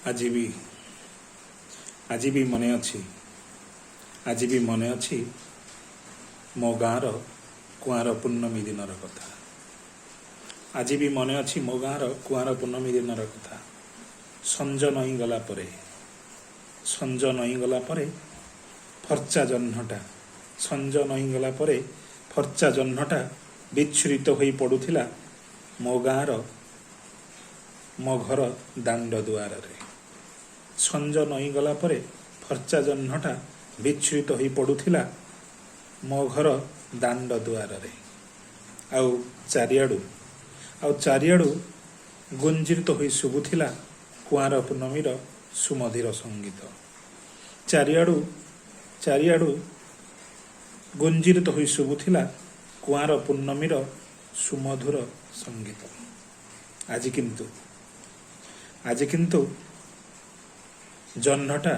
ଆଜି ବି ମନେ ଅଛି, ଆଜି ବି ମନେ ଅଛି ମୋ ଗାଁର କୁଆଁର ପୂର୍ଣ୍ଣମୀ ଦିନର କଥା। ଆଜି ବି ମନେ ଅଛି ମୋ ଗାଁର କୁଆଁର ପୂର୍ଣ୍ଣମୀ ଦିନର କଥା। ସଞ୍ଜ ନଇଁଗଲା ପରେ, ସଞ୍ଜ ନଇଁଗଲା ପରେ ଫର୍ଚ୍ଚା ଜହ୍ନଟା, ସଞ୍ଜ ନଇଁଗଲା ପରେ ଫର୍ଚ୍ଚା ଜହ୍ନଟା ବିଚ୍ଛୁରିତ ହୋଇ ପଡୁଥିଲା ମୋ ଗାଁର ମୋ ଘର ଦାଣ୍ଡ ଦୁଆରରେ। ସଞ୍ଜ ନଇଁଗଲା ପରେ ଫର୍ଚ୍ଚା ଜହ୍ନଟା ବିଚ୍ଛୁରିତ ହୋଇ ପଡୁଥିଲା ମୋ ଘର ଦାଣ୍ଡ ଦୁଆରରେ। ଆଉ ଚାରିଆଡ଼ୁ ଗୁଞ୍ଜରିତ ହୋଇ ଶୁଭୁଥିଲା କୁଆଁର ପୂର୍ଣ୍ଣମୀର ସୁମଧୁର ସଙ୍ଗୀତ। ଚାରିଆଡ଼ୁ ଗୁଞ୍ଜରିତ ହୋଇ ଶୁଭୁଥିଲା କୁଆଁର ପୂର୍ଣ୍ଣମୀର ସୁମଧୁର ସଙ୍ଗୀତ। ଆଜି କିନ୍ତୁ ଜହ୍ନଟା,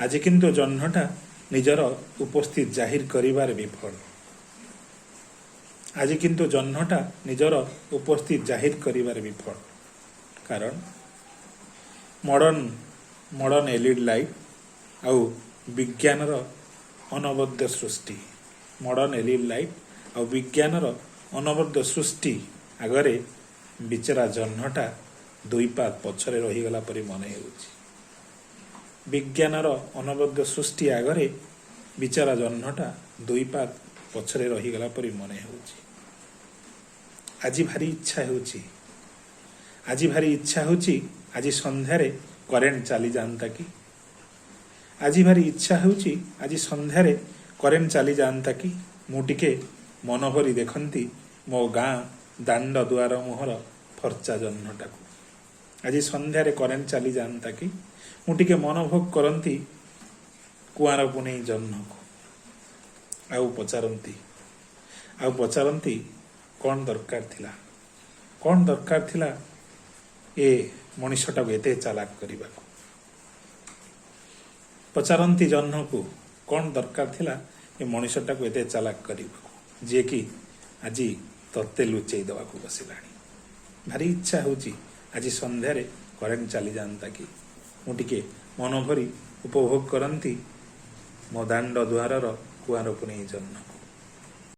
ଆଜି କିନ୍ତୁ ଜହ୍ନଟା ନିଜର ଉପସ୍ଥିତି ଜାହିର କରିବାରେ ବିଫଳ। ଆଜି କିନ୍ତୁ ଜହ୍ନଟା ନିଜର ଉପସ୍ଥିତି ଜାହିର କରିବାରେ ବିଫଳ, କାରଣ ମଡର୍ଣ୍ଣ ଏଲ୍ଇଡି ଲାଇଟ୍ ଆଉ ବିଜ୍ଞାନର ଅନବଦ୍ୟ ସୃଷ୍ଟି, ମଡର୍ଣ୍ଣ ଏଲ୍ଇଡି ଲାଇଟ୍ ଆଉ ବିଜ୍ଞାନର ଅନବଦ୍ୟ ସୃଷ୍ଟି ଆଗରେ ବିଚରା ଜହ୍ନଟା ଦୁଇ ପାଦ ପଛରେ ରହିଗଲା ପରି ମନେ ହେଉଛି। ବିଜ୍ଞାନର ଅନବଦ୍ୟ ସୃଷ୍ଟି ଆଗରେ ବିଚରା ଜହ୍ନଟା ଦୁଇ ପାଦ ପଛରେ ରହିଗଲା ପରି ମନେ ହେଉଛି। ଆଜି ଭାରି ଇଚ୍ଛା ହେଉଛି, ଆଜି ଭାରି ଇଚ୍ଛା ହେଉଛି, ଆଜି ସନ୍ଧ୍ୟାରେ କରେଣ୍ଟ ଚାଲିଯାଆନ୍ତା କି। ଆଜି ଭାରି ଇଚ୍ଛା ହେଉଛି, ଆଜି ସନ୍ଧ୍ୟାରେ କରେଣ୍ଟ ଚାଲିଯାଆନ୍ତା କି, ମୁଁ ଟିକେ ମନ ଭରି ଦେଖନ୍ତି ମୋ ଗାଁ ଦାଣ୍ଡ ଦୁଆର ମୁହଁର ଫର୍ଚ୍ଚା ଜହ୍ନଟାକୁ। ଆଜି ସନ୍ଧ୍ୟାରେ କରେଣ୍ଟ ଚାଲିଯାଆନ୍ତା କି, ମୁଁ ଟିକେ ମନଭୋଗ କରନ୍ତି କୁଆଁର ପୁନେଇ ଜହ୍ନକୁ। ଆଉ ପଚାରନ୍ତି, କ'ଣ ଦରକାର ଥିଲା, କ'ଣ ଦରକାର ଥିଲା ଏ ମଣିଷଟାକୁ ଏତେ ଚାଲାକ କରିବାକୁ? ପଚାରନ୍ତି ଜହ୍ନକୁ, କ'ଣ ଦରକାର ଥିଲା ଏ ମଣିଷଟାକୁ ଏତେ ଚାଲାକ କରିବାକୁ, ଯିଏକି ଆଜି ତତେ ଲୁଚେଇ ଦେବାକୁ ବସିଲାଣି? ଭାରି ଇଚ୍ଛା ହେଉଛି, ଆଜି ସନ୍ଧ୍ୟାରେ କରେଣ୍ଟ ଚାଲିଯାଆନ୍ତା କି, ମୁଁ ଟିକେ ମନ ଭରି ଉପଭୋଗ କରନ୍ତି ମୋ ଦାଣ୍ଡ ଦୁଆରର କୁଆଁର ପୁନେଇ ଜହ୍ନକୁ।